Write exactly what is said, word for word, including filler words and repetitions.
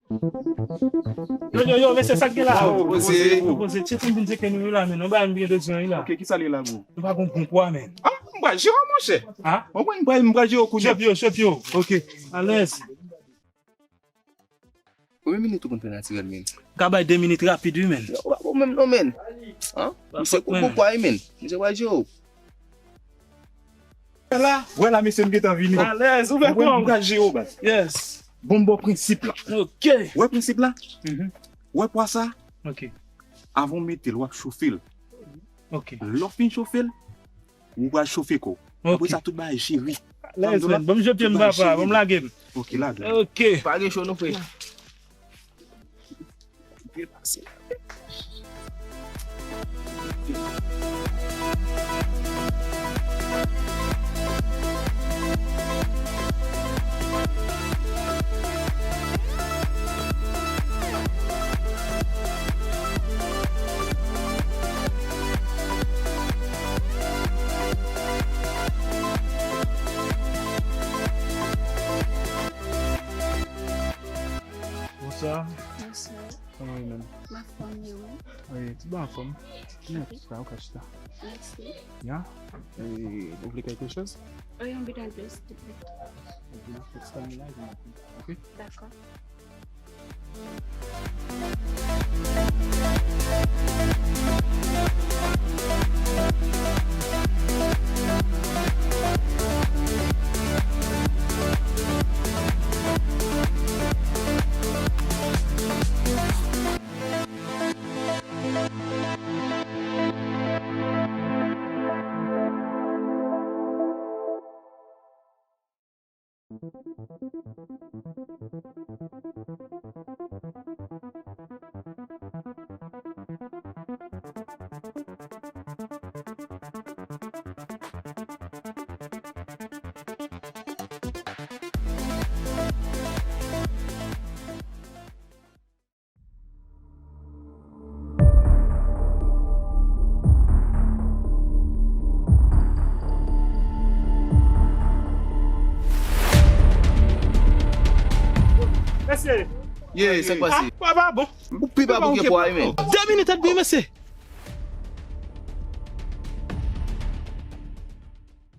Yo, yo, yo, mesye, sa k gen la? Poze. Poze, tcheke m vin tcheke nou la, men. Nou ba m byen de zan la. Ok, kisa li la, bro? Nou pa gon bon pwa, men. Ah, m pral jere w, monchè. Ah? Mwen, mwen, m pral, m pral jere w kounye a. Chòp yo, chòp yo. Ok. Alèz. Konbyen minit ou konn fè natirèl, men? Ka bay de minit rapid, wi, men. Ou pa bon menm non, men. Hein? Misye kou bon pwa, wi, men. Misye pral jere w. Wè la, wè la, mesye, m gentan vini. Alèz, ouvè kò w. Mwen, m pral jere w, baz. Yes. Bon, m ba w prensip la. Ok. Wè prensip la? Mhm. Wè pwa sa? Ok. Avan w mete l, w ap chofe l. Ok. Lè w fin chofe l, ou pral chofe kò w. Ok. Apre sa, tout bagay jere. Alèz, men. Ban m jete m, papa. Ban m lage m. Ok, lage. Ok. Pa gen cho non, frè. Bonswa. Bonswa. Kòman w ye menm? M anfòm, e ou? Wi, tout bon anfòm. Mèsi, ou ka chita. Mèsi. Ya. E, ou vle kèlke choz? Wi, yon bidon dlo, silvouplè. Ok, next time la, vin. Ok? Dakò. Mesye. Ye, sa k pase? Ah, papa, bon. Ou pi pa bouke pwa, men. De minit èdmi, mesye.